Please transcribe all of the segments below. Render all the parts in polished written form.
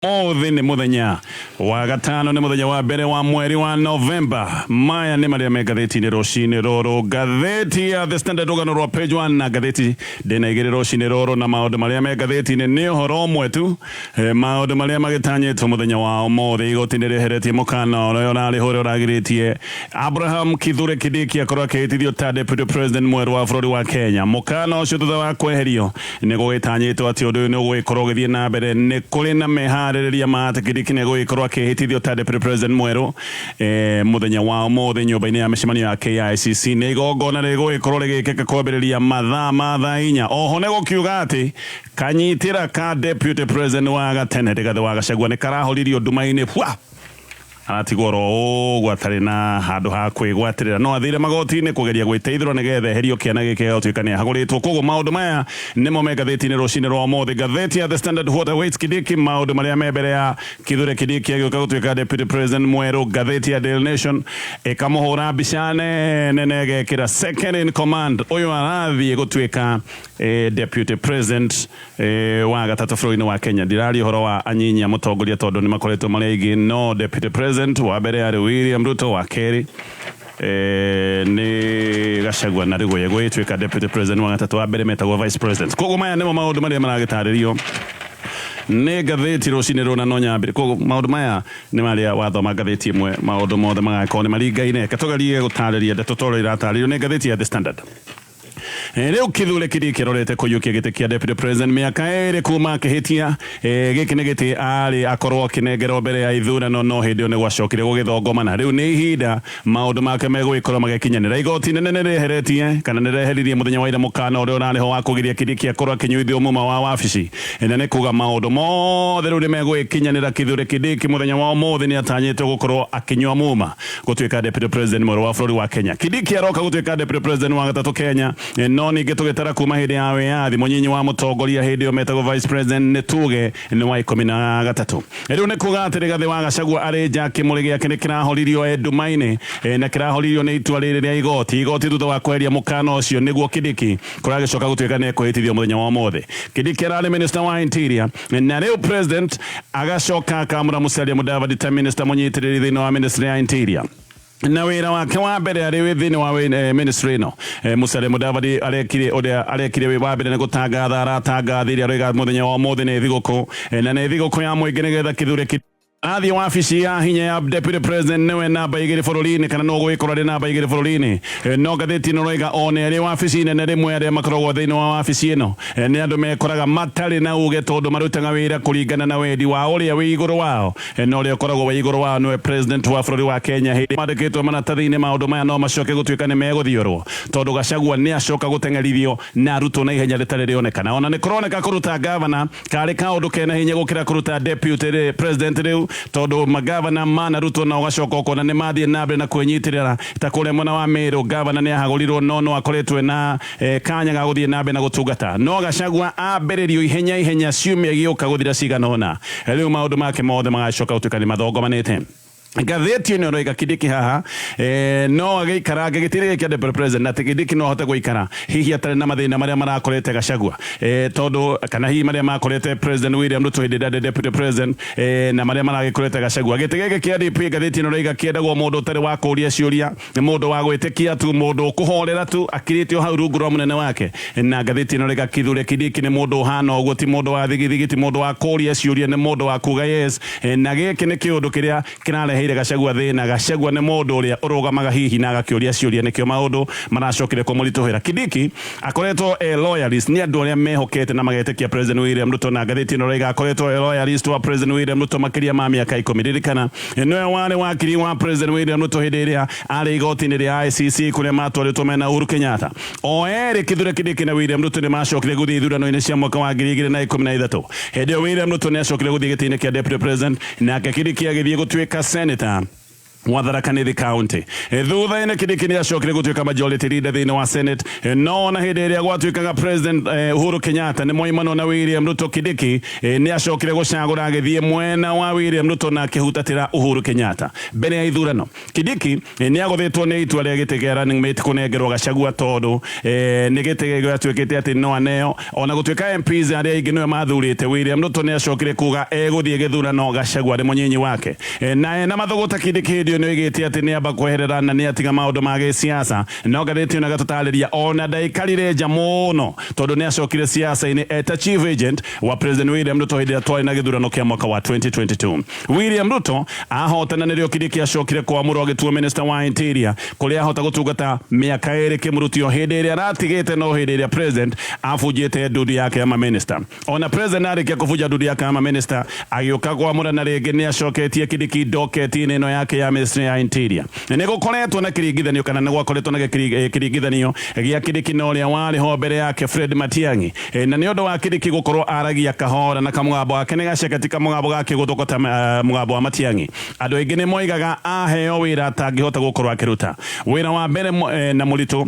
Ũmũthĩ nĩ mũthenya wa gatano, nĩ mũthenya wa mbere wa mweri wa Novemba. Maya nĩ marĩa me ngathĩti-inĩ rũcinĩ rũrũ. Ngathĩti ya The Standard rũgano rwa page 1 na ngathĩti ndĩna igĩrĩ rũcinĩ rũrũ, na maũndũ marĩa me ngathĩti-inĩ nĩ ũhoro ũmwe tu. Maũndũ marĩa magĩtanyĩtwo mũthenya wa ũmũthĩ, igoti nĩ rĩeheretie mũkana ũrĩa ũrarĩ ho ũrĩa ũragirĩtie Abraham Kithure Kindiki akorwo akĩhĩtithio ta deputy president mwerũ wa bũrũri wa Kenya. Mũkana ũcio thutha wa kweherio Nĩ gũgĩtanyĩtwo atĩ ũndũ ũyũ nĩ ũgũgĩkorwo ũgĩthiĩ na mbere. Nĩ kũrĩ na meharĩrĩria ma atĩ Kindiki nĩ egũgĩkorwo akĩhĩtithio ta Deputy President mwerũ mũthenya wa ũmũthĩ nyũmba-inĩ ya mĩcemanio ya KICC. Nĩ igongona rĩgũgĩkorwo rĩgĩkĩka kwambĩrĩria mathaa ma thaa inya. Oho nĩ gũkiuga atĩ kanyitĩra ka Deputy President wa gatene Rigathĩ wa Gachagua nĩ karahoririo nduma-inĩ bwa! Aratigwo oro ũguo atarĩ na handũ ha kwĩgwatĩrĩra. No athire magoti-inĩ kũgeria gwĩteithũra nĩgetha eherio kĩana gĩkĩ gĩa gũtuĩka nĩ ahagũrĩtwo. Kwoguo maũndũ maya nĩmo me ngathĩti-inĩ rũcinĩ rwa ũmũthĩ. Ngathĩti ya The Standard, What awaits Kindiki? Maũndũ marĩa me mbere ya Kithure Kindiki agĩũka gũtuĩka Deputy President mwerũ. Ngathĩti ya Daily Nation ĩkamũhũra mbica nene na ĩgekĩra second in command, ũyũ arathiĩ gũtuĩka Deputy President wa gatatũ bũrũri-inĩ wa Kenya. Ndiraria ũhoro wa anyinyi a mũtongoria tondũ nĩ makoretwo marĩ aingĩ, no Deputy President wa mbere arĩ William Ruto, wa kerĩ nĩ Gachagua, na rĩu egũgĩtuĩka Deputy President wa gatatũ, wa mbere metagwo Vice President. Koguo maya nĩmo maũndũ marĩa maragĩtarĩrio nĩ ngathĩti rũcinĩ rũna no nyambĩrĩ. Koguo maũndũ maya nĩ marĩa wathoma ngathĩti ĩmwe, maũndũ mothe magagĩkorwo nĩ maringaine. Reke tũgerie gũtarĩria ndeto ta ũrĩa iratarĩrio nĩ ngathĩti ya The Standard. Rĩu Kithure Kindiki arorete kũiyũkia gĩtĩ kĩa Deputy President mĩaka ĩrĩ kuma akĩhĩtia. Gĩkĩ nĩ gĩtĩ arĩ akorwo akĩnengerwo mbere ya ithurano, no hĩndĩ ĩyo nĩ gwacokire gũgĩthongomana. Rĩu nĩ ihinda maũndũ make megũgĩkorwo magĩkinyanĩra. Igoti inene nĩ rĩeheretie kana nĩ rĩeheririe mũthenya wa ira mũkana ũrĩa ũrarĩ ho wa kũgiria Kindiki akorwo akĩnyuithio muma wa wabici, na nĩ kuga maũndũ mothe rĩu nĩ megũgĩkinyanĩra. Kithure Kindiki mũthenya wa ũmũthĩ nĩ atanyĩtwo gũkorwo akĩnyua muma gũtuĩka Deputy President mwerũ wa bũrũri wa Kenya. Kindiki aroka gũtuĩka Deputy President wa gatatũ Kenya, no ningĩ tũgĩtara kuma hĩndĩ ya wĩyathi, mũnyinyi wa mũtongoria hĩndĩ ĩyo metagwo Vice President nĩ tuge nĩ wa 13. Rĩu nĩ kuga atĩ Rigathĩ wa Gachagua arĩ nja, kĩmũrĩ gĩake nĩ kĩrahoririo e nduma-inĩ, na kĩrahoririo nĩ itua rĩrĩ rĩa igoti. Igoti thutha wa kweheria mũkana ũcio nĩguo Kindiki kũragĩcoka gũtuĩka nĩ ekwĩhĩtithio mũthenya wa ũmũthĩ. Kindiki ararĩ Minister wa Interior na rĩu President agacoka akamũra Musalia Mudavadi ta Minister mũnyitĩrĩri thĩinĩ wa Ministry ya Interior na wĩra wake wa mbere arĩ wĩ thĩinĩ wa ministry ĩno. Musalia Mudavadi arekire ũrĩa arekire wĩ wa mbere nĩ gũtangatha aratangathire aroiga mũthenya wa ũmũthĩ nĩ thigũkũ, na nĩ thigũkũ ya mũingĩ nĩgetha Kithure Athiĩ wabici ya hinya ya Deputy President nĩwe namba igĩrĩ bũrũri-inĩ kana no gũgĩkorwo arĩ namba igĩrĩ bũrũri-inĩ. No ngathĩti ĩno ĩroiga ona ĩrĩ wabici nene rĩmwe arĩa makoragwo thĩinĩ wa wabici ĩno nĩ andũ mekoraga matarĩ na uge tondũ marutaga wĩra kũringana na wendi wa ũrĩa wĩ igũrũ wao, na ũrĩa ũkoragwo wĩ igũrũ wao nĩwe President wa bũrũri wa Kenya. Hĩndĩ mandĩkĩtwo maratathi-inĩ maũndũ maya no macoke gũtuĩka nĩ megũthiorwo tondũ Gachagua nĩ acoka gũteng'erithio na arutwo na ihenya rĩtarĩ rĩonekana. Ona nĩ kũroneka kũruta ngavana karĩ kaũndũ kena hinya gũkĩra kũruta deputy president rĩu, tondũ magavana manarutwo na ũgacoka ũkona nĩ mathiĩ na mbere na kwĩnyitĩrĩra. Ta kũrĩa mwena wa Meru gavana nĩ ahagũrirwo no no akoretwo na kanya ga gũthiĩ na mbere na gũtungata, no Gachagua ambĩrĩrio ihenya ihenya ciumia igĩũka gũthira cigana ũna, rĩu maũndũ make mothe magacoka gũtuĩka nĩ mathongomanĩte. Ngathĩti ĩno ĩroiga Kindiki haha no agĩikarange gĩtĩ gĩkĩ kĩa deputy president, na atĩ Kindiki no ahote gũikara hihi atarĩ na mathĩna marĩa marakorete Gachagua, tondũ kana hihi marĩa makorete President William Ruto hĩndĩ ĩrĩa arĩ deputy president, na marĩa maragĩkorete Gachagua. Gĩtĩ gĩkĩ kĩa DP, ngathĩti ĩno ĩroiga kĩendagwo mũndũ ũtarĩ wa kũũria ciũria, nĩ mũndũ wa gwĩtĩkia tu, mũndũ ũkũhorera tu akirĩte o hau rungu rwa mũnene wake. Na ngathĩti ĩno ĩroiga Kithure Kindiki nĩ mũndũ ũhana ũguo, ti mũndũ wa thigithigi, ti mũndũ wa kũũria ciũria, nĩ mũndũ wa kuga yes. Na gĩkĩ nĩ kĩũndũ kĩrĩa kĩrareheire Gachagua thĩna. Gachagua nĩ mũndũ ũrĩa ũrũgamaga hihi na agakĩũria ciũria, nĩkĩo maũndũ maracokire kũmũritũhĩra. Kindiki akoretwo e loyalist, nĩ andũ arĩa mehokete na magetĩkia President William Ruto, na ngathĩti ĩno ĩroiga akoretwo e loyalist wa President William Ruto makĩria ma mĩaka 10. Ririkana nĩwe warĩ wakiri wa President William Ruto hĩndĩ ĩrĩa arĩ igoti-inĩ rĩa ICC kũrĩa matwarĩtwo mena Uhuru Kenyatta. O erĩ Kithure Kindiki na William Ruto nĩ macokire gũthiĩ ithurano-inĩ cia mwaka wa 2013. Hĩndĩ ĩyo William Ruto nĩ acokire gũthiĩ gĩtĩ-inĩ kĩa Deputy President, nake Kindiki agĩthiĩ gũtuĩka Senator. Wa Tharaka Nithi County. Thutha-inĩ Kindiki nĩ acokire gũtuĩka majority leader thĩinĩ wa Senate, no na hĩndĩ ĩrĩa gwatuĩkaga President Uhuru Kenyatta nĩ moimanwo na William Ruto, Kindiki nĩ acokire gũcagũra agĩthiĩ mwena wa William Ruto na akĩhutatĩra Uhuru Kenyatta. Mbere ya ithurano, Kindiki nĩ agũthĩtwo nĩ itua rĩa gĩtĩ kĩa running mate kũnengerwo Gachagua tondũ nĩ gĩtĩ gĩatuĩkĩte atĩ no aneo. Ona gũtuĩka MPs arĩa aingĩ nĩwe mathurĩte, William Ruto nĩ acokire kuga egũthiĩ gĩthurano Gachagua arĩ mũnyinyi wake. Na ena mathũgũta, Kindiki hĩndĩ ĩyo nĩ oigĩte atĩ nĩ amba kweherera na nĩ atiga maũndũ ma gĩsiasa. No ngathĩti ĩno ĩgatũtarĩria ona ndaikarire nja mũno tondũ nĩ acokire siasa-inĩ eta chief agent wa President William Ruto hĩndĩ ĩrĩa twarĩ na gĩthurano kĩa mwaka wa 2022. William Ruto ahotana nĩrĩo Kindiki acokire kwamũrwo agĩtuo Minister wa Interior, kũrĩa ahota gũtungata mĩaka 2 kĩmũrutio hĩndĩ ĩrĩa aratigĩte no hĩndĩ ĩrĩa President abunjĩte ndundu yake ya maminista. Ona President arĩkia kũbunja ndundu yake ya maminista agĩũka kwamũrana rĩngĩ, nĩ acoketie Kindiki ndoketi-inĩ ĩno yake ya Ministry ya Interior. Nĩ gũkoretwo na kĩringithanio kana nĩ gwakoretwo na kĩringithanio gĩa Kindiki na ũrĩa warĩ ho mbere yake, Fred Matiang'i, na nĩ ũndũ wa Kindiki gũkorwo aragia kahora na kamũgambo gake nĩ gaceke, ti kamũgambo ga kĩgũthũko ta mũgambo wa Matiang'i. Andũ aingĩ nĩ moigaga aheo wĩra atangĩhota gũkorwo akĩruta. Wĩra wa mbere na mũritũ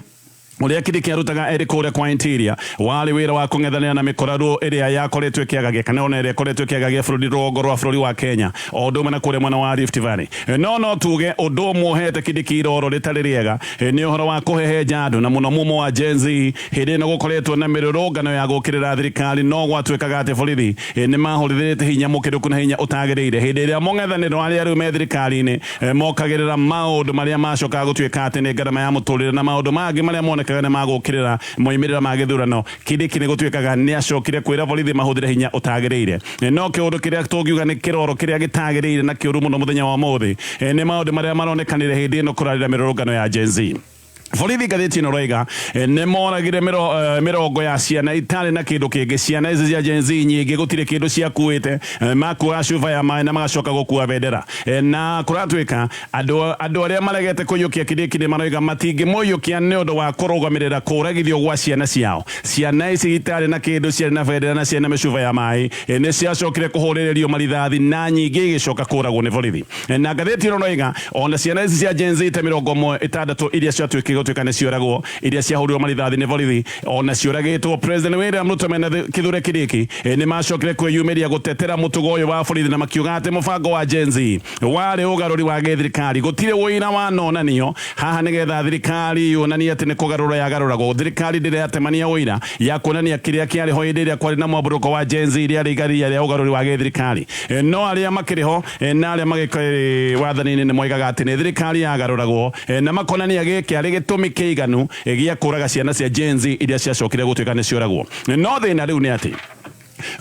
ũrĩa Kindiki arutaga eri kũrĩa kwa Interior warĩ wĩra wa kũng'ethanĩra na mĩkora ĩrĩa yakoretwo ĩkĩagagia kana ona ĩrĩa ĩkoretwo ĩkĩagagia bũrũri, rũgongo rwa bũrũri wa Kenya o ũndũ ũmwe na kũrĩa mwena wa Rift Valley. No tuge ũndũ ũmwe ũhete Kindiki iroro rĩtarĩ rĩega nĩ ũhoro wa kũhehenja andũ na mũno mumo wa Gen Z. Hĩndĩ ĩno gũkoretwo na mĩrũrũngano ya gũkĩrĩra thirikari, no gwatuĩkaga atĩ borithi nĩ mahũthĩrĩte hinya mũkĩrũku na hinya ũtagĩrĩire hĩndĩ ĩrĩa mũng'ethanĩro arĩa rĩu me thirikari-inĩ mokagĩrĩra maũndũ marĩa macokaga gũtuĩka atĩ nĩ ngarama ya mũtũrĩre na maũndũ mangĩ marĩa monekaga nĩ magũkĩrĩra moimĩrĩra ma gĩthurano. Kindiki nĩ gũtuĩkaga nĩ acokire kwĩra borithi mahũthĩre hinya ũtagĩrĩire. No kĩũndũ kĩrĩa tũngiuga nĩ kĩroro kĩrĩa gĩtagĩrĩire na kĩũru mũno mũthenya wa ũmũthĩ nĩ maũndũ marĩa maronekanire hĩndĩ ĩno kũrarĩra mĩrũrũngano ya Gen Z. Borithi, ngathĩti ĩno roiga, nĩ moragire mĩrongo ya ciana itarĩ na kĩndũ kĩngĩ. Ciana ici cia Gen Z nyingĩ gũtirĩ kĩndũ ciakuĩte, makuaga cuba ya maĩ na magacoka gũkua bendera. Na kũratuĩka andũ arĩa maregete kũiyũkia Kindiki nĩ maroiga matingĩmũiyũkia nĩ ũndũ wa kũrũgamĩrĩra kũragithio gwa ciana ciao. Ciana ici itarĩ na kĩndũ, ciarĩ na bendera na ciarĩ na mĩcuba ya maĩ, nĩ ciacokire kũhũrĩrĩrio marithathi na nyingĩ igĩcoka kũragwo nĩ borithi. Na ngathĩti ĩno roiga ona ciana ici cia Gen Z ta 60 iria ciatuĩkire gũtuĩka nĩ cioragwo, iria ciahũrirwo marithathi nĩ borithi, ona ciũragĩtwo, President William Ruto mena Kithure Kindiki nĩ macokire kwĩyumĩria gũtetera mũtugo ũyũ wa borithi na makiuga atĩ mũbango wa Gen Z warĩ ũgarũri wa gĩthirikari. Gũtirĩ ũira wanonanio haha nĩgetha thirikari yonanie atĩ nĩ kũgarũra yagarũragwo. Thirikari ndĩrĩ yatemania ũira ya kuonania kĩrĩa kĩarĩ ho hĩndĩ ĩrĩa kwarĩ na mwambũrũko wa Gen Z rĩarĩ igeria rĩa ũgarũri wa gĩthirikari. No arĩa makĩrĩ ho na arĩa magĩkorĩ wathani-inĩ nĩ moigaga atĩ nĩ thirikari yagarũragwo na makonania gĩkĩ arĩ gĩtũmi kĩiganu gĩa kũraga ciana cia Gen Z iria ciacokire gũtuĩka nĩ cioragwo. No thĩna rĩu nĩ atĩ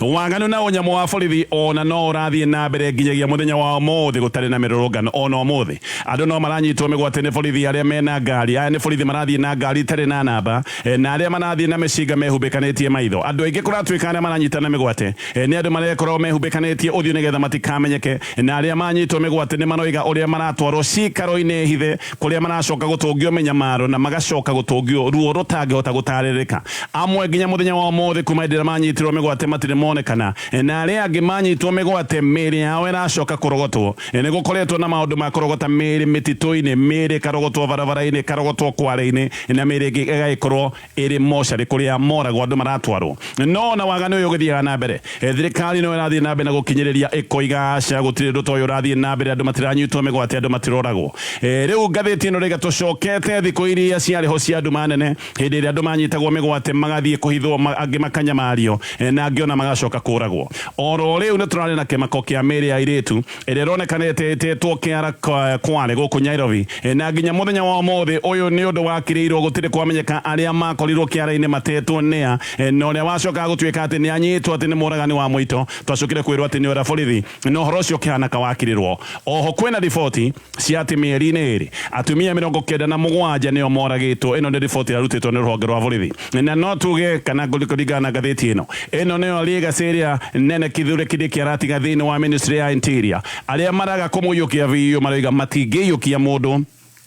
waganu na ũnyamũ wa borithi ona no ũrathiĩ na mbere nginyagia mũthenya wa ũmũthĩ gũtarĩ na mĩrũrũngano. Ona ũmũthĩ andũ no maranyitwo mĩgwate nĩ borithi arĩa mena ngari. Aya nĩ borithi marathiĩ na ngari itarĩ na namba na arĩa marathiĩ na mĩcinga mehumbĩkanĩtie maitho. Andũ aingĩ kũratuĩka arĩa maranyitana mĩgwate nĩ andũ marekorwo mehumbĩkanĩtie ũthiũ nĩgetha matikamenyeke, na arĩa manyitwo mĩgwate nĩ maroiga ũrĩa maratwarwo cikaro-inĩ hithe kũrĩa maracoka gũtũngio mĩnyamaro na magacoka gũtũngio ruo rũtangĩhota gũtarĩrĩka. Amwe nginya mũthenya wa ũmũthĩ kuma hĩndĩ ĩrĩa manyitirwo mĩgwate matirĩ monekana, na arĩa angĩ manyitwo mĩgwate mĩĩrĩ yao ĩracoka kũrogotwo. Nĩ gũkoretwo na maũndũ ma kũrogota mĩĩrĩ mĩtitũ-inĩ, mĩĩrĩ ĩkarogotwo barabara-inĩ, ĩkarogotwo kware-inĩ, na mĩĩrĩ ĩngĩ ĩgagĩkorwo ĩrĩ mocarĩ kũrĩa moragwo andũ maratwarwo. No ona waganu ũyũ ũgĩthiaga na mbere, thirikari no ĩrathiĩ na mbere na gũkinyĩrĩria ĩkoiga aca, gũtirĩ ũndũ ta ũyũ ũrathiĩ na mbere, andũ matiranyitwo mĩgwate, andũ matiroragwo. Rĩu ngathĩti ĩno rĩga tũcokete thikũ iria ciarĩ ho cia nduma nene, hĩndĩ ĩrĩa andũ manyitagwo mĩgwate magathiĩ kũhithwo, angĩ makanyamario na angĩ ona magacoka kũragwo. Oro rĩu nĩ tũrarĩ na kĩmako kĩa mĩĩrĩ ya airĩtu ĩrĩa ĩronekanĩte ĩtetwo kĩara Kwale gũkũ Nairobi, na nginya mũthenya wa ũmũthĩ ũyũ nĩ ũndũ wakirĩirwo gũtirĩ kwamenyeka arĩa makorirwo kĩara-inĩ matetwo nĩa, na ũrĩa wacokaga gũtuĩka atĩ nĩ anyitwo atĩ nĩ mũragani wa mũito twacokire kwĩrwo atĩ nĩ ũra borithi, na ũhoro ũcio ũkĩhana wakirĩrwo. Oho kwĩna riboti cia atĩ mĩeri-inĩ 2 atumia 97 nĩo moragĩtwo. Ĩno nĩ riboti ĩrarutĩtwo nĩ rũhonge rwa borithi, na no tuge kana kũringana na ngathĩti ĩno, ĩno nĩyo legacy ĩrĩa nene Kithure Kindiki aratiga thĩinĩ wa Ministry ya Interior. Arĩa maraga kũmũiyũkia biũ maroiga matingĩiyũkia mũndũ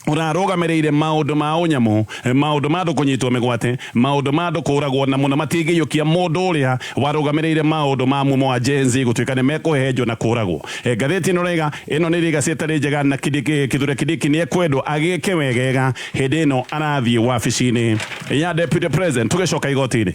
Ũrarũgamĩrĩire maũndũ ma ũnyamũ, maũndũ ma andũ kũnyitwo mĩgwate, maũndũ ma andũ kũũragwo, na mũno matingĩiyũkia mũndũ ũrĩa warũgamĩrĩire maũndũ ma mumo wa Gen Z gũtuĩka nĩ mekũhehenjwo na kũũragwo. Ngathĩti ĩno ĩroiga ĩno nĩ legacy ĩtarĩ njega na Kithure Kindiki nĩ ekwendwo agĩke wegega hĩndĩ ĩno arathiĩ wabici-inĩ ya Deputy President. Tũgĩcoka igoti-inĩ.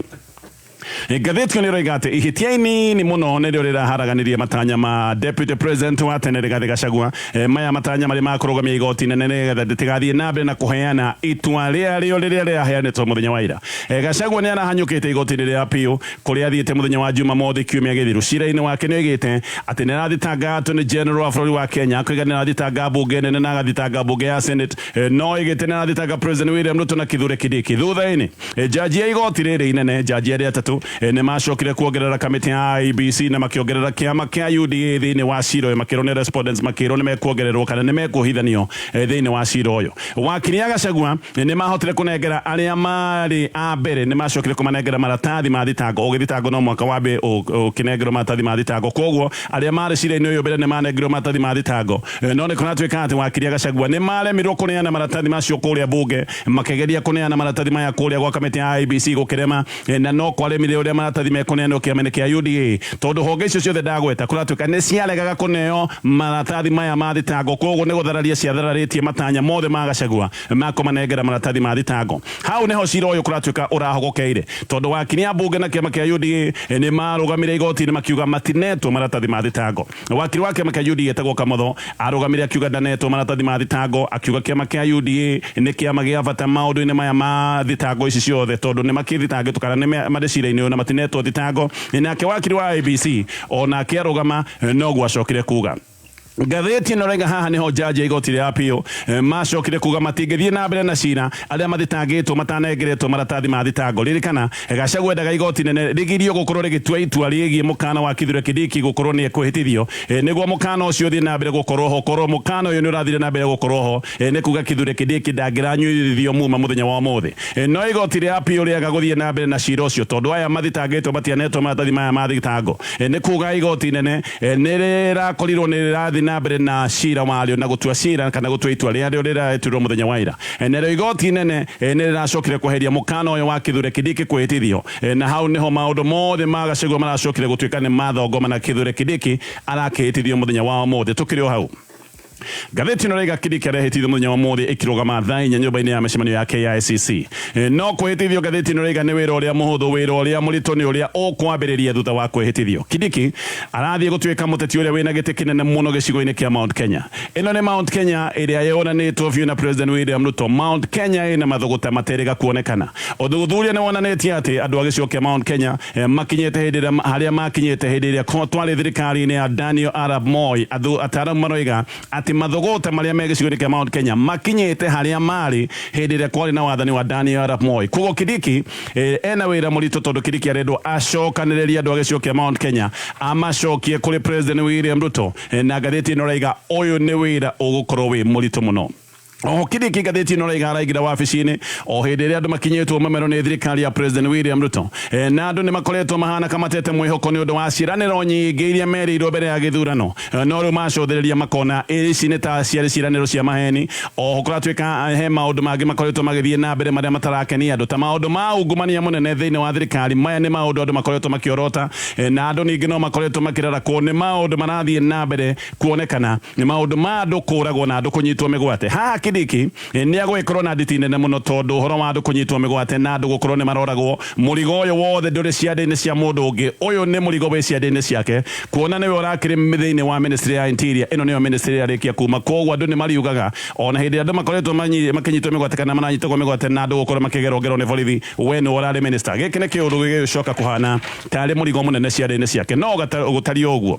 Ngathĩti ĩyo nĩroiga atĩ ihĩtia inini mũno nĩrĩo rĩraharaganirie matanya ma Deputy President wa tene Rigathĩ Gachagua. Maya matanya marĩ ma kũrũgamia igoti inene nĩgetha rĩtigathiĩ na mbere na kũheana itua rĩarĩo rĩrĩa rĩraheanĩtwo mũthenya wa ira. Gachagua nĩarahanyũkĩte igoti-inĩ rĩa Appeal kũrĩa athiĩte mũthenya wa Jumamothi kiumia gĩthiru. Cira-inĩ wake nĩoigĩte atĩ nĩarathitanga Attorney General wa bũrũri wa Kenya, akoiga nĩarathitanga mbunge nene na agathitanga mbunge ya Senate, no oigĩte nĩarathitanga President William Ruto na Kithure Kindiki. Thutha-inĩ Njanji ya igoti rĩrĩ inene, njanji arĩa atatũ nĩ macokire kuongerera kamĩtĩ ya IEBC na makĩongerera kĩama kĩa UDA thĩinĩ wa cira ũyũ, makĩrwo nĩ respondents, makĩrwo nĩ mekuongererwo kana nĩ mekuohithanio thĩinĩ wa cira ũyũ. Wakiri a Gachagua nĩ mahotire kũnengera arĩa marĩ a mbere, nĩ macokire kũmanengera maratathi ma thitango. Ũgĩthitangwo no mũhaka wambe ũkĩnengerwo maratathi ma thitango, kwoguo arĩa marĩ cira-inĩ ũyũ mbere nĩ manengerirwo maratathi ma thitango, no nĩ kũratuĩka atĩ wakiri a Gachagua nĩ maremirwo kũneana maratathi macio kũrĩa mbunge. Makĩgeria kũneana maratathi maya kũrĩa gwa kamĩtĩ ya IEBC gũkĩrema, na no kwaremire ũrĩa maratathi mekũneanwo kĩama-inĩ kĩa UDA tondũ honge icio ciothe ndagweta kũratuĩka nĩ ciaregaga kũneo maratathi maya ma thitango, kwoguo nĩ gũthararia ciathararĩtie matanya mothe ma Gachagua ma kũmanengera maratathi ma thitango. Hau nĩho cira ũyũ kũratuĩka ũrahogokeire tondũ wakiri a mbunge na kĩama kĩa UDA nĩ marũgamire igoti-inĩ makiuga matinetwo maratathi ma thitango. Wakiri wa kĩama kĩa UDA etagwo Kamotho arũgamire akiuga ndanetwo maratathi ma thitango, akiuga kĩama kĩa UDA nĩ kĩama gĩa bata maũndũ-inĩ maya ma thitango ici ciothe tondũ nĩ makĩthitangĩtwo kana nĩ marĩ cira-inĩ ũyũ na matinetwo thitango. Nake wakiri wa IEBC o nake arũgama noguo acokire kuga. Ngathĩti ĩno ĩroiga haha nĩho njanji ya igoti rĩa appeal macokire kuga matingĩthiĩ na mbere na cira arĩa mathitangĩtwo matanengeretwo maratathi ma thitango. Ririkana Gachagua endaga igoti inene rĩgirio gũkorwo rĩgĩtua itua rĩgiĩ mũkana wa Kithure Kindiki gũkorwo nĩ ekwĩhĩtithio nĩguo mũkana ũcio ũthiĩ na mbere gũkorwo ho. Korwo mũkana ũyũ nĩ ũrathire na mbere gũkorwo ho nĩ kuga Kithure Kindiki ndangĩranyuithio muma mũthenya wa ũmũthĩ. No igoti rĩa appeal rĩaga gũthiĩ na mbere na cira ũcio tondũ aya mathitangĩtwo matianetwo maratathi maya ma thitango. Nĩ kuga igoti inene nĩ rĩrakorirwo nĩ rĩrathiĩ na mbere na cira warĩo na gũtua cira kana gũtua itua rĩarĩo rĩratuirwo mũthenya wa ira. Narĩo igoti inene nĩ rĩracokire kweheria mũkana ũyũ wa Kithure Kindiki kwĩhĩtithio, na hau nĩho maũndũ mothe ma Gachagua maracokire gũtuĩka nĩ mathongoma na Kithure Kindiki arakĩhĩtithio mũthenya wa ũmũthĩ. Tũkĩrĩ o hau, Ngathĩti ĩno ĩraiga Kindiki arehĩtithio mũthenya wa ũmũthĩ ĩkĩrũgama thaa inya nyũmba-inĩ ya mĩcemanio ya KICC. No kwĩhĩtithio ngathĩti ĩno ĩraiga nĩ wĩra ũrĩa mũhũthũ, wĩra ũrĩa mũritũ nĩ ũrĩa ũkwambĩrĩria thutha wa kwĩhĩtithio. Kindiki arathiĩ gũtuĩka mũteti ũrĩa wĩna gĩtĩ kĩnene mũno gĩcigo-inĩ kĩa Mount Kenya. Ĩno nĩ Mount Kenya ĩrĩa yonanĩtwo biũ na President William Ruto. Mount Kenya ĩna mathũgũta materĩga kuonekana. Ũthuthuria nĩ wonanĩtie atĩ andũ a gĩcigo kĩa Mount Kenya makinyĩte hĩndĩ ĩrĩa harĩa makinyĩte hĩndĩ ĩrĩa twarĩ thirikari-inĩ ya Daniel Arap Moi. Ataaramu maroiga atĩ mathũgũta marĩa me gĩcigo-inĩ kĩa Mount Kenya makinyĩte harĩa marĩ hĩndĩ ĩrĩa kwarĩ na wathani wa Daniel Arap Moi. Koguo Kindiki ena wĩra mũritũ tondũ Kindiki arendwo acokanĩrĩrie andũ a gĩcigo kĩa Mount Kenya amacokie kũrĩ President William Ruto, na ngathĩti ĩno ĩraiga ũyũ nĩ wĩra ũgũkorwo wĩ mũritũ mũno. Oho Kindiki ngathĩti ĩno ĩraiga araingĩra wabici-inĩ o hĩndĩ ĩrĩa andũ makinyĩtwo mamero nĩ thirikari ya President William Ruto, na andũ nĩ makoretwo mahana kamatete mwĩhoko nĩ ũndũ wa ciĩranĩro nyingĩ iria merĩirwo mbere ya gĩthurano, no rĩu macũthĩrĩria makona ici nĩ ta ciarĩ ciĩranĩro cia maheni. Oho kũratuĩka he maũndũ mangĩ makoretwo magĩthiĩ na mbere marĩa matarakenia andũ ta maũndũ ma ungumania mũnene thĩinĩ wa thirikari. Maya nĩ maũndũ andũ makoretwo makĩorota, na andũ ningĩ no makoretwo makĩrarakwo nĩ maũndũ marathiĩ na mbere kuonekana nĩ maũndũ ma andũ kũragwo na andũ kũnyitwo mĩgwate. Haha Kindiki nĩ agũgĩkorwo na nditi nene mũno tondũ ũhoro wa andũ kũnyitwo mĩgwate na andũ gũkorwo nĩ maroragwo, mũrigo ũyũ wothe ndũrĩ ciande-inĩ cia mũndũ ũngĩ, ũyũ nĩ mũrigo wĩ ciande-inĩ ciake kuona nĩwe ũrakĩrĩ thĩinĩ wa ministry ya interior. Ĩno nĩyo ministry ĩrĩa arĩkia kuma, koguo andũ nĩ mariugaga ona hĩndĩ ĩrĩa andũ makoretwo makĩnyitwo mĩgwate kana maranyitagwo mĩgwate na andũ gũkorwo makĩgerwo ngero nĩ borithi, we nĩwe ũrarĩ minister. Gĩkĩ nĩ kĩũndũ gĩgũcoka kũhana tarĩ mũrigo mũnene ciande-inĩ ciake, no gũtariĩ ũguo.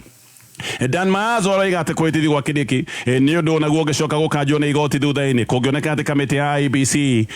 Dan Maazo aroiga atĩ kwĩhĩtithio gwa Kindiki nĩ ũndũ onaguo ũngĩcoka gũkanjwo nĩ igoti thutha-inĩ kũngĩoneka atĩ kamĩtĩ ya IEBC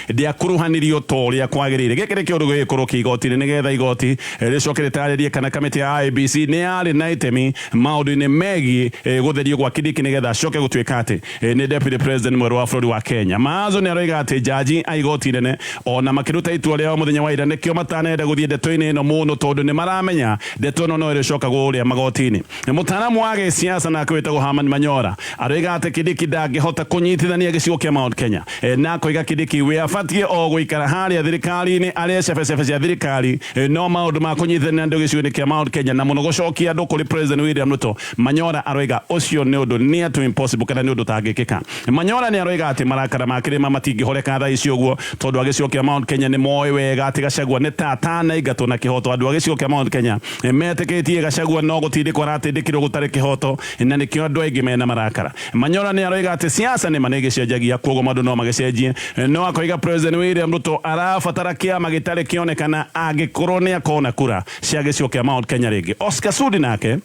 ndĩakuruhanirio ta ũrĩa kwagĩrĩire. Gĩkĩ nĩ kĩũndũ gĩgĩkorwo kĩ igoti-inĩ nĩgetha igoti rĩcoke rĩtarĩrie kana kamĩtĩ ya IEBC nĩ yarĩ na itemi maũndũ-inĩ megiĩ gũtherio gwa Kindiki nĩgetha acoke gũtuĩka atĩ nĩ Deputy President mwerũ wa bũrũri wa Kenya. Maazo nĩ aroiga atĩ njanji a igoti inene ona makĩruta itua rĩao mũthenya wa ira nĩkĩo matanenda gũthiĩ ndeto-inĩ ĩno mũno tondũ nĩ maramenya ndeto ĩno no ĩrĩcoka kũrĩa magoti-inĩ. Mũtaaramu Mũtaaramu wa gĩsiasa nake wĩtagwo Herman Manyora aroiga atĩ Kindiki ndangĩhota kũnyitithania gĩcigo kĩa Mount Kenya. Na akoiga Kindiki we abatiĩ o gũikara harĩa thirikari-inĩ arĩe cebecebe cia thirikari, no maũndũ ma kũnyitithania andũ gĩcigo-inĩ kĩa Mount Kenya na mũno gũcokia andũ kũrĩ President William Ruto, Manyora aroiga ũcio nĩ ũndũ near to impossible kana nĩ ũndũ ũtangĩkĩka. Manyora nĩ aroiga atĩ marakara ma kĩrĩma matingĩhoreka thaa ici ũguo tondũ a gĩcigo kĩa Mount Kenya nĩ moĩ wega atĩ Gachagua nĩ ta atanaingatwo na kĩhoto. Andũ a gĩcigo kĩa Mount Kenya metĩkĩtie Gachagua no gũtindĩkwo aratindĩkirwo gũtarĩ kĩhoto na nĩkĩo andũ aingĩ mena marakara. Manyora nĩ aroiga atĩ siasa nĩ ma nĩ ĩgĩcenjagia kwoguo maũndũ no magĩcenjie, no akoiga President William Ruto arabatara kĩama gĩtarĩ kĩonekana angĩkorwo nĩ akona kura cia gĩcigo kĩa Mount Kenya rĩngĩ. Oscar Sudi nake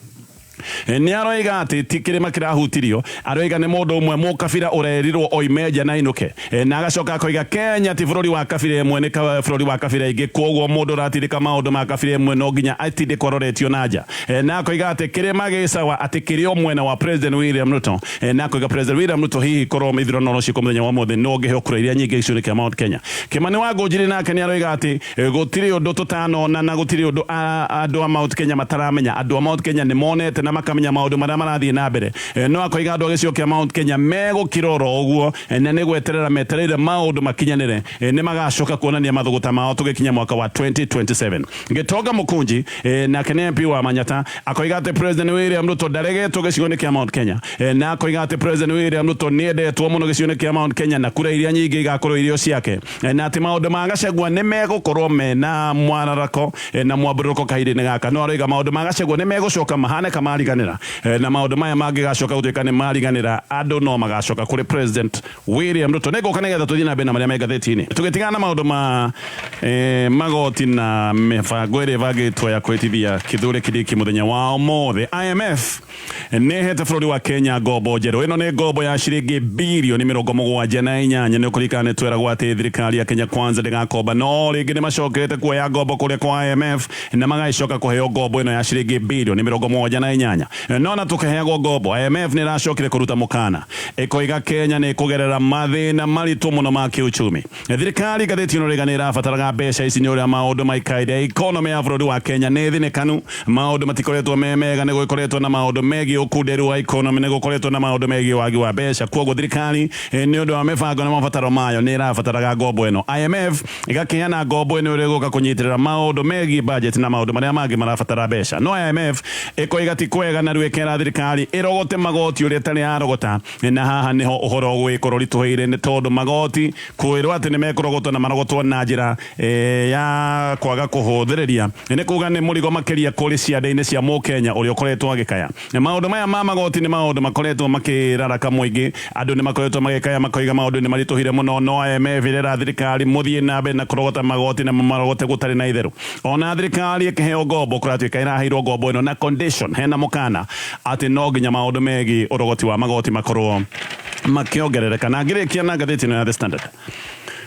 nĩ aroiga atĩ ti kĩrĩma kĩrahutirio, aroiga nĩ mũndũ ũmwe mũkabira ũrerirwo oime nja na ainũke, na agacoka akoiga Kenya ti bũrũri wa kabira ĩmwe, nĩ bũrũri wa kabira ingĩ, kwoguo mũndũ ũratindĩka maũndũ ma kabira ĩmwe no nginya atindĩkwo aroretio na nja, na akoiga atĩ kĩrĩma gĩ sawa atĩ kĩrĩ o mwena wa President William Ruto, na akoiga President William Ruto hihi korwo ithurano no ciĩkwo mũthenya wa ũmũthĩ no ũngĩheo kura iria nyingĩ gĩcigo-inĩ kĩa Mount Kenya. Kimani wa Ngũnjiri nake nĩ aroiga atĩ Gũtirĩ ũndũ tũtanona na gũtirĩ ũndũ andũ a Mount Kenya mataramenya. Andũ a Mount Kenya nĩ monete na makamenya maũndũ marĩa marathiĩ na mbere. No akoiga andũ a gĩcigo kĩa Mount Kenya megũkira oro ũguo na nĩ gweterera metereire maũndũ makinyanĩre. Nĩ magacoka kuonania mathũgũta mao tũgĩkinya mwaka wa 2027. Gĩtonga Mũkũnji nake nĩ MP wa Manyata akoiga atĩ President William Ruto ndaregetwo gĩcigo-inĩ kĩa Mount Kenya. Na akoiga atĩ President William Ruto nĩ endetwo mũno gĩcigo-inĩ kĩa Mount Kenya na kura iria nyingĩ igakorwo irĩ o ciake. Na atĩ maũndũ ma Gachagua nĩ megũkorwo mena mwararako na mwambũrũko kahinda-inĩ gaka. No aroiga maũndũ ma Gachagua nĩ megũcoka mahane ka mariganĩra, na maũndũ maya mangĩgacoka gũtuĩka nĩ mariganĩra, andũ no magacoka kũrĩ President William Ruto. Nĩ ngũka nĩgetha tũthiĩ na mbere na marĩa me ngathĩti-inĩ. Tũgĩtigana na maũndũ ma magoti na mĩbango ĩrĩa ĩbangĩtwo ya kwĩtithia Kithure Kindiki mũthenya wa ũmũthĩ, IMF Nĩ ĩheete bũrũri wa Kenya ngombo njerũ. Ĩno nĩ ngombo ya ciringi birioni 78. Nĩ ũkũririkana nĩ tweragwo atĩ thirikari ya Kenya Kwanza ndĩgakomba, no rĩngĩ nĩ macokete kuoya ngombo kũrĩa kwa IMF na magagĩcoka kũheo ngombo ĩno ya ciringi birioni 78. No na tũkĩheagwo ngombo, IMF nĩ ĩracokire kũruta mũkana ĩkoiga Kenya nĩ ĩkũgerera mathĩna maritũ mũno ma kĩuchumi. Thirikari ngathĩti ĩno rĩga nĩ ĩrabataraga mbeca ici nĩ ũrĩa maũndũ maikaire. Economy ya bũrũri wa Kenya nĩ thinĩkanu, maũndũ matikoretwo me mega, nĩ gũgĩkoretwo na maũndũ megiĩ ũkunderu wa economy, nĩ gũkoretwo na maũndũ megiĩ wagi wa mbeca. Kwoguo thirikari nĩ ũndũ wa mĩbango na mabataro mayo nĩ ĩrabataraga ngombo ĩno. IMF ĩgakĩheana ngombo ĩno ĩrĩa ĩgũka kũnyitĩrĩra maũndũ megiĩ budget na maũndũ marĩa mangĩ marabatara mbeca. No IMF ĩkoiga ti kwega na rĩu ĩkera thirikari ĩrogote magoti ũrĩa ĩtarĩ yarogota. Na haha nĩho ũhoro ũgũgĩkorwo ũritũhĩire nĩ tondũ magoti kwĩrwo atĩ nĩ mekũrogotwo na marogotwo na njĩra ya kwaga kũhũthĩrĩria nĩ kuga nĩ mũrigo makĩria kũrĩ ciande-inĩ cia mũkenya ũrĩa ũkoretwo agĩkaya. Maũndũ maya ma magoti nĩ maũndũ makoretwo makĩraraka mũingĩ, andũ nĩ makoretwo magĩkaya makoiga maũndũ nĩ maritũhire mũno, no IMF ĩrera thirikari mũthiĩ na mbere na kũrogota magoti na mũmarogote gũtarĩ na itherũ. Ona thirikari ĩkĩheo ngombo kũratuĩka ĩraheirwo ngombo ĩno na condition, hena mũkana atĩ no nginya maũndũ megiĩ ũrogoti wa magoti makorwo makĩongerereka. Na ngĩrĩkia na ngathĩti ĩno ya The Standard,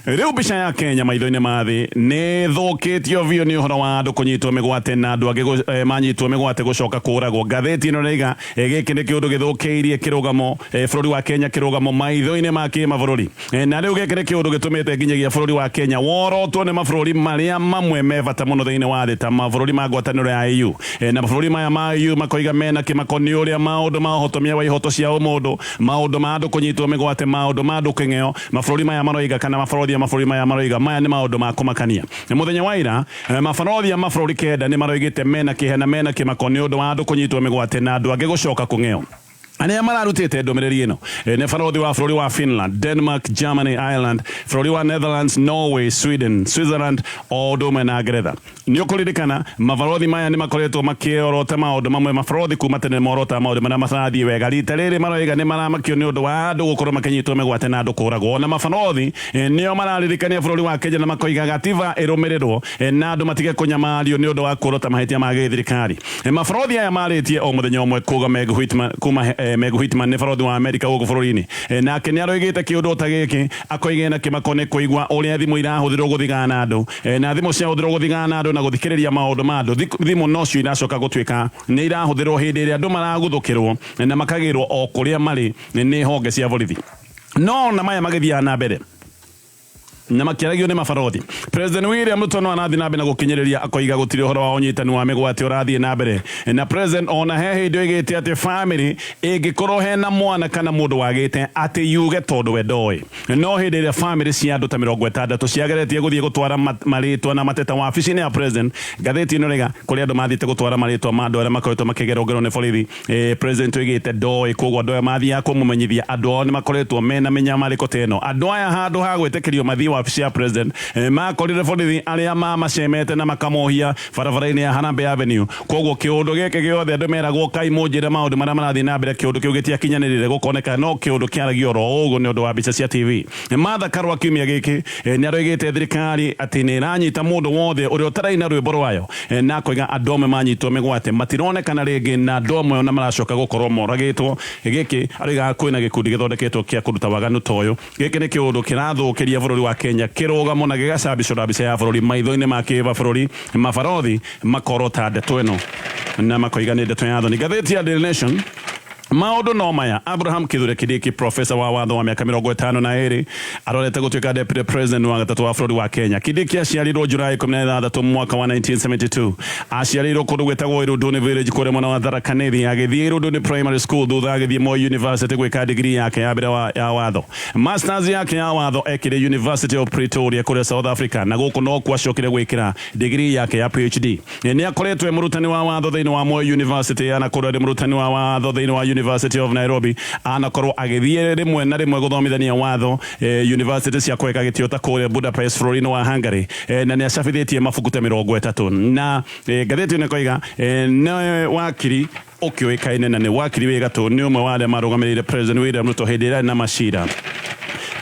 rĩu mbica ya Kenya maitho-inĩ ma thĩ nĩ ĩthũkĩtio biũ nĩ ũhoro wa andũ kũnyitwo mĩgwate na andũ angĩ manyitwo mĩgwate gũcoka kũragwo. Ngathĩti ĩno ĩraiga gĩkĩ nĩ kĩũndũ gĩthũkĩirie kĩrũgamo bũrũri wa Kenya kĩrũgamo maitho-inĩ ma kĩmabũrũri. Na rĩu gĩkĩ nĩ kĩũndũ gĩtũmĩte nginyagia bũrũri wa Kenya worotwo nĩ mabũrũri marĩa mamwe me bata mũno thĩinĩ wa thĩ ta mabũrũri ma ngwatanĩro ya EU. Na mabũrũri maya ma EU makoiga mena kĩmako nĩ ũrĩa maũndũ ma ũhotomia wa ihoto cia ũmũndũ, maũndũ ma andũ kũnyitwo mĩgwate, maũndũ ma andũ kĩng'eo, mabũrũri maya maroiga kana mabarũthi a mabũrũri maya maroiga maya nĩ maũndũ ma kũmakania. Mũthenya wa ira, mabarũthi a mabũrũri kenda nĩ maroigĩte mena kĩeha na mena kĩmako nĩ ũndũ wa andũ kũnyitwo mĩgwate na andũ angĩ gũcoka kũng'eo. Arĩa mararutĩte ndũmĩrĩri ĩno nĩ barũthi wa bũrũri wa Finland, Denmark, Germany, Ireland, bũrũri wa Netherlands, Norway, Sweden, Switzerland o ũndũ ũmwe na Ngeretha. Nĩ ũkũririkana mabarũthi maya nĩ makoretwo makĩorota maũndũ mamwe. Mabarũthi kuma tene nĩ morotaga maũndũ marĩa matarathiĩ wega. Rita rĩrĩ maroiga nĩ maramakio nĩ ũndũ wa andũ gũkorwo makĩnyitwo mĩgwate na andũ kũragwo. Ona mabarũthi nĩo mararirikania bũrũri wa Kenya na makoiga gatiba ĩrũmĩrĩrwo na andũ matige kũnyamario nĩ ũndũ wa kuorota mahĩtia ma gĩthirikari. Mabarũthi aya marĩtie o mũthenya ũmwe kuga Meg Whitman, kuma Meg Whitman nĩ barũthi wa Amerika gũkũ bũrũri-inĩ, nake nĩ aroigĩte kĩũndũ o ta gĩkĩ, akoiga ena kĩmako nĩ kũigua ũrĩa thimũ irahũthĩrwo gũthigana andũ, na thimũ ciahũthĩrwo gũthigana andũ na gũthikĩrĩria maũndũ ma andũ, thimũ nocio iracoka gũtuĩka nĩ irahũthĩrwo hĩndĩ ĩrĩa andũ maraguthũkĩrwo na makagĩrwo o kũrĩa marĩ nĩ honge cia borithi. No ona maya magĩthiaga na mbere. Na makĩaragio nĩ mabarothi. President William Ruto no arathiĩ na mbere na gũkinyĩrĩria akoiga gũtirĩ ũhoro wa ũnyitani wa mĩgwate ũrathiĩ na mbere na president ona he hĩndĩ oigĩte atĩ family ĩngĩkorwo hena mwana kana mũndũ wagĩte atĩ yuge tondũ we ndoĩ. No hĩndĩ ĩrĩa family cia andũ ta 60 ciageretie gũthiĩ gũtwara marĩtwa na mateta wabici-inĩ ya president, ngathĩti ĩno ĩraiga kũrĩ andũ mathiĩte gũtwara marĩtwa ma andũ arĩa makoretwo makĩgerwo ngero nĩ borithi. President oigĩte ndoĩ, kwoguo andũ aya mathiaga kũmũmenyithia andũ ao nĩ makoretwo mena mĩnyamarĩko ta ĩno. Andũ aya handũ ha gwĩtĩkĩrio mathiĩ wabici ya president, makorire borithi arĩa mamacemete na makamohia barabara-inĩ ya Harambee Avenue. Kwoguo kĩũndũ gĩkĩ gĩothe andũ meragwo kai mũnjĩre maũndũ marĩa marathiĩ na mbere, kĩũndũ kĩu gĩtiakinyanĩrire gũkoneka no kĩũndũ kĩaragio oro ũguo nĩ ũndũ wa mbica cia TV. Martha Karua kiumia gĩkĩ nĩ aroigĩte thirikari atĩ nĩ ĩranyita mũndũ wothe ũrĩa ũtaraina rwĩmbo rwayo na akoiga andũ amwe manyitwo mĩgwate matironekana rĩngĩ na andũ amwe ona maracoka gũkorwo moragĩtwo. Gĩkĩ aroigaga kwĩna gĩkundi gĩthondeketwo kĩa kũruta waganu ta ũyũ. Gĩkĩ nĩ kĩũndũ kĩrathũkĩria bũrũri wa Kenya kĩrũgamo na gĩgacambicũra mbica ya bũrũri maitho-inĩ ma kĩmabũrũri. Mabarothi makorota ndeto ĩno na makoiga nĩ ndeto ya thoni. Ngathĩti ya Daily Nation Maũndũ no maya, Abraham Kithure Kindiki, profesa wa watho wa mĩaka 52, arorete gũtuĩka deputy president wa gatatũ wa bũrũri wa Kenya. Kindiki aciarirwo Julai 16 mwaka wa 1972. Aciarĩirwo kũndũ gwĩtagwo Irunduni Village kũrĩa mwena wa Tharaka Nithi. Agĩthiĩ Irunduni Primary School, thutha agĩthiĩ Moi University gwĩka degree yake ya mbere ya watho. Masters yake ya watho ekire University of Pretoria kũrĩa South Africa, na gũkũ nokuo acokire gwĩkĩra degree yake ya PhD. Nĩ akoretwo e mũrutani wa watho thĩinĩ wa Moi University, anakorwo arĩ mũrutani wa watho thĩinĩ wa University of Nairobi, anakorwo agĩthiĩ rĩmwe na rĩmwe gũthomithania watho university cia kũheka gĩtĩo ta kũrĩa Budapest bũrũri-inĩ wa Hungary, na nĩ acabithĩtie mabuku ta 30 na ngathĩti ĩno ĩkoiga nĩ wakiri ũkĩũĩkaine na nĩ wakiri wĩ gatũ, nĩ ũmwe wa arĩa marũgamĩrĩire President William Ruto hĩndĩ ĩrĩa arĩ na macira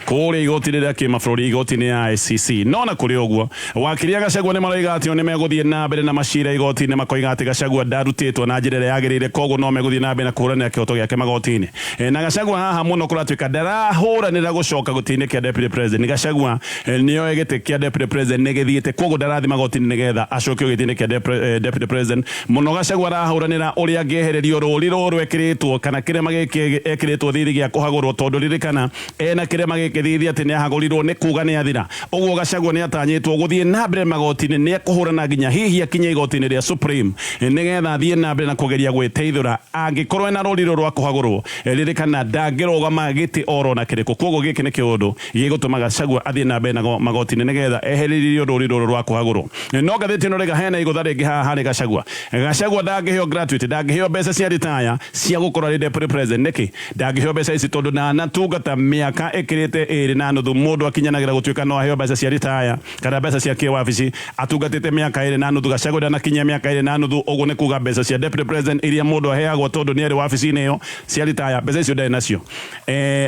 kũrĩa igoti rĩrĩa kĩmabũrũri igoti-inĩ ya ICC. No na kũrĩ ũguo, wakiri a Gachagua nĩ maroiga atĩ o nĩ megũthiĩ na mbere na macira igoti-inĩ, makoiga atĩ Gachagua ndarutĩtwo na njĩra ĩrĩa yagĩrĩire, koguo no megũthiĩ na mbere na kũhũranĩra kĩhoto gĩake magoti-inĩ. Na Gachagua haha mũno kũratuĩka ndarahũranĩra gũcoka gĩtĩ-inĩ kĩa deputy president. Gachagua nĩoĩ gĩtĩ kĩa deputy president nĩ gĩthiĩte, koguo ndarathiĩ magoti-inĩ nĩgetha acokio gĩtĩ-inĩ kĩa deputy president. Mũno Gachagua arahũranĩra ũrĩa angĩehererio rũri rũrũ ekĩrĩtwo kana kĩrema gĩkĩ ekĩrĩtwo thithi gĩa kũhagũrwo, tondũ ririkana ena kĩrema gĩkĩ thithi atĩ nĩ ahagũrirwo nĩ kuga nĩ athira. Ũguo Gachagua nĩ atanyĩtwo gũthiĩ na mbere magoti-inĩ, nĩ ekũhũrana nginya hihi akinye igoti-inĩ rĩa Supreme nĩgetha athiĩ na mbere na kũgeria gwĩteithũra angĩkorwo ena rũri rũrũ rwa kũhagũrwo. Ririkana ndangĩrũgama gĩtĩ oro na kĩrĩkũ, koguo gĩkĩ nĩ kĩũndũ gĩgũtũma Gachagua athiĩ na mbere na magoti-inĩ nĩgetha ehererio rũri rũrũ rwa kũhagũrwo. No ngathĩti ĩno rĩga hena igũtha rĩngĩ haha harĩ Gachagua. Gachagua ndangĩheo gratuity, ndangĩheo mbeca cia ritaya cia gũkorwo arĩ deputy president. Nĩkĩ ndangĩheo mbeca ici? Tondũ ndanatungata mĩaka ĩkĩrĩte 2.5. Mũndũ akinyanagĩra gũtuĩka no aheo mbeca cia ritaya kana mbeca cia kĩwabici atungatĩte mĩaka 2.5. Gachagua ndanakinyia mĩaka 2.5, ũguo nĩ kuga mbeca cia deputy president iria mũndũ aheagwo tondũ nĩ arĩ wabici-inĩ ĩyo cia ritaya, mbeca icio ndarĩ nacio.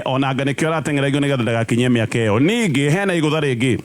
Ona anga nĩkĩo arateng'eragio nĩgetha ndagakinyie mĩaka ĩyo. Ningĩ hena igũtha rĩngĩ,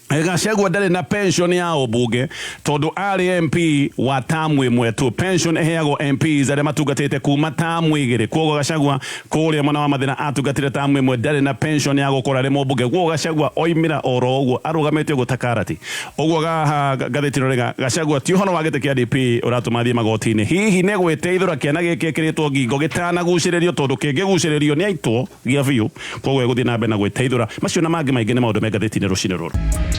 Gachagua ndarĩ na pension ya ũmbunge tondũ arĩ MP wa tamu ĩmwe tu. Pension ĩheagwo MPs arĩa matungatĩte kuma tamu 2. Kwoguo Gachagua kũrĩa mwena wa Mathĩna atungatire tamu ĩmwe, ndarĩ na pension ya gũkorwo arĩ mũmbunge. Kwoguo Gachagua oimĩra oro ũguo arũgamĩte ũguo ta karati. Ũguo haha ngathĩti ĩno rĩga Gachagua ti ũhoro wa gĩtĩ kĩa DP ũratũma athiĩ magoti-inĩ, hihi nĩ gwĩteithũra kĩana gĩkĩ ĩkĩrĩtwo ngingo gĩtanagucĩrĩrio, tondũ kĩngĩgucĩrĩrio nĩ aitwo gĩa biũ, koguo egũthiĩ na mbere na gwĩteithũra. Macio na mangĩ maingĩ nĩ maũndũ me ngathĩti-inĩ rũcinĩ rũrũ.